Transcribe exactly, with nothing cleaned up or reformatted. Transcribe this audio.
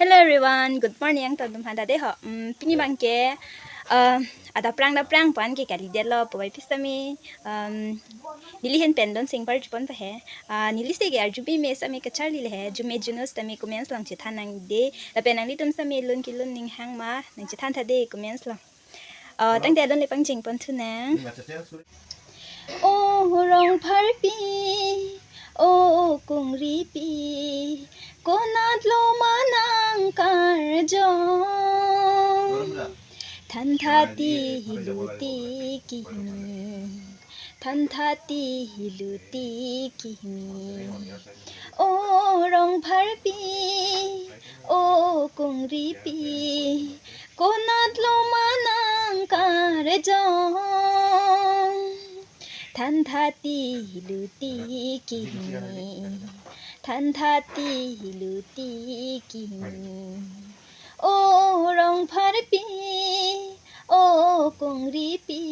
Hello everyone, good morning nangtum aphan ta dei ho. Hmm, pini abangke, uh, adap prang adap prang pu-an ke kalidetlo puvoiphit sitame, um, neli ahin pen don sing par chipon pa he. Uh, neli si ke arju meme sitame kacharli le he, arju me arju no sitame comments along chethan nang dei. Lapen nanglitum sitame lun kelun ning hang ma nangchethan tha dei comments along. Uh, tangte alun le pangcheng pon thu nang. O Rongpharpi, o Kongripi, konatlo ma nang karjong? Thantha ti hilu ti kihni, thantha ti hilu ti kihni. O Rongpharpi, o Kongripi, konatlo ma nang karjong? Thantha ti hilu ti kihni, thantha ti hilu ti kihni. O Rongpharpi, o Kongripi,